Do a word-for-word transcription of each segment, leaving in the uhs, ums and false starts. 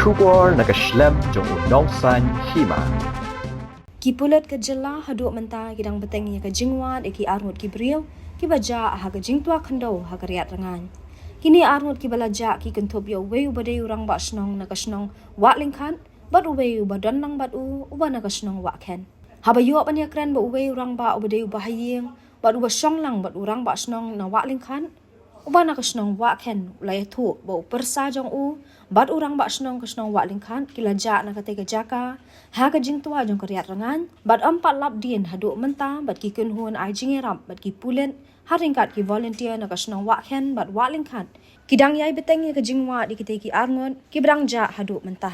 Khubor na ka shlem jong u Nongsaiñ Hima. Ki pulit ka jylla haduh mynta ki dang bteng ïa ka jingwad ïa ki arngut ki briew kiba jah ha ka jingtwa khyndew ha ka Riat Rngaiñ. Kine arngut kiba la jah ki kynthup ïa uwei uba dei u rangbah shnong na ka shnong Wahlyngkhat bad uwei uba don lang bad u uba na ka shnong Wahkhen. Haba ïoh ban ïakren bad uwei u rangbah uba dei uba ha ïing bad uba shong lang bad u rangbah shnong na Wahlyngkhat, uba na ka shnong Wahkhen u la ïathuh ba u pyrsa jong u bad u rangbah shnong ka shnong Wahlyngkhat ki la jah na katei ka jaka ha ka jingtwa jong ka Riat Rngaiñ bad ym pat lap dien haduh mynta bad ki kynhun ai jingïarap bad ki pulit ha ryngkat ki volunteer na ka shnong Wahkhen bad Wahlyngkhat ki dang ïai bteng ïa ka jingwad ïa kitei ki arngut kiba dang jah haduh mynta.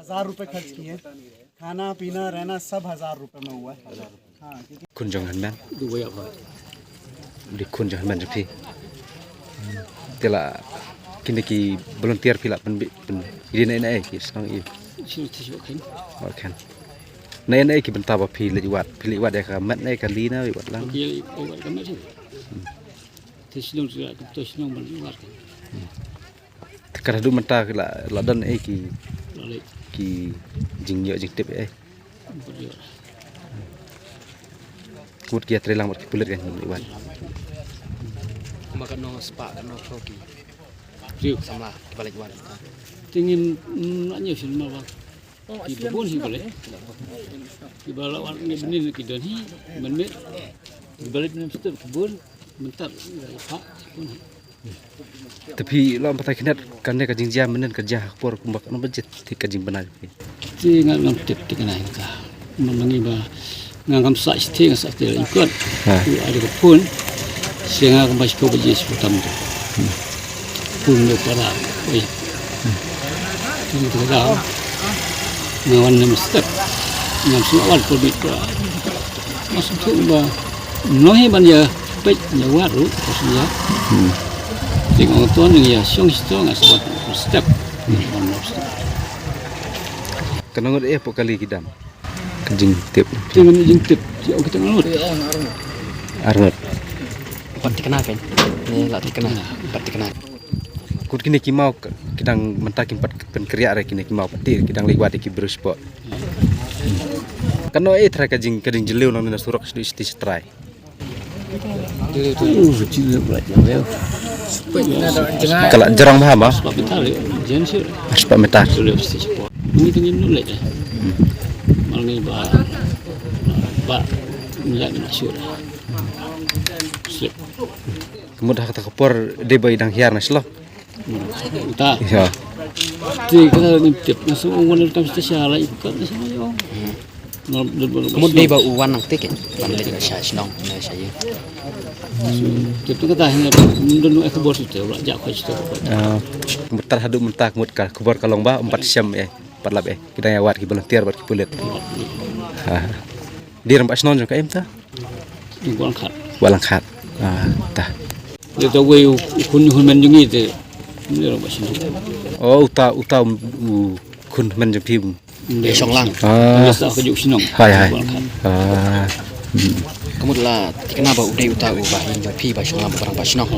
हजार रुपए खर्च किए, खाना पीना रहना सब हजार रुपए में हुआ है। Khun jong hynmen. Dei khun jong hynmen jong phi. Te la kine ki volunteer phi la pynbit pyn ri ne ne ki shnong i. Shnong ti shnong khin. Wa khan. Ne ne ki bynta ba phi leit wad, phi leit wad ïa ka met ne ka li na wad lang. Ki leit wad ka met hi. Te shnong ti la ka to shnong ban wad. Te ka haduh mynta ki la, la don eh ki, la leit ki jingïoh jingtip eh. Kut ki ïatrei lang bad ki pulit kan i wan. Kumba ka nong spah ka nong phew ki. Phew. Samla ki ba leit wan. Te ngin, mm, la ñiew shin ma ba. Ki ba bun hi ba leit. Ki ba la wan ne bnin ki don hi. Man met. Ki ba leit ne mesti ki bun. Mynta ki ba bun hi. Te phi la ym batai khyndiat kane ka jingjia mynnin ka jia ha ka por kumba ka nang ba jied te ka jingbna jong phi. Te nga ngam tip te kane ka. Mynta ngi ba nga ngam sah shatei nga sah shatei la jingkot. Ha. Te ai da ka phone. Sha nga kumba shiphew baje shiphew tam te. Phone da para. Oi. Te te da. Nga wan nam step. Ngam sngewbha wan por bit. Nga sngewthuh ba Noh hi ban ïa peit ïa wad ruh ka shu ïa. Hmm. Te nga ong to nang ïa shong shito nga shu wad step. Ka nang ngut eh pok kali ki dam. Ka jingtip. Te ngan jingtip. Te ong kita ngut. Arngut. Pat tikna kan. Ni la tikna. Pat tikna. Kut kine ki maw ki dang mynta kim pat pynkriah re kine ki maw pat ki dang leit wad ki briew spot. Kano eh trai ka jing ka jing jylliew nang na surok sdei sdei trai. Ka la jrong bha ma. Spah meter. Ni tu ngin nulit eh. Mal ngi ba ba ngi la na sure. Slip. Ka mut ha kata ka por dei ba i dang hiar na shlok. Ta. Ïa. Te kata ngim tip na shu ong wan kam sta sha la i ka na shu ong. Ka mut dei ba u wan nang te ke. Wan leit na sha shnong na sha ïing. Tip te kata hynne don eh khubor shu te la ja khoi shu te. Ka mut tar haduh mynta ka mut ka khubor ka long ba ym pat shem eh. Pat lap eh. Ki dang ïa wad ki volunteer bad ki pulit. Ha. Dei rangbah shnong jong ka em ta? Wahlangkhat. Wahlangkhat. Ah, ta. Dei ta wei u khun hynmen jong ngi te. Dei rangbah shnong. Oh, uta, uta u khun hynmen jong phi. Dei shong lang. Ah. Dei sa ka juk shnong. Hai, hai. Wahlangkhat. Ah. Hmm. Ka mut la tikna ba u dei uta u ba hin jong phi ba shong lang ba rangbah shnong.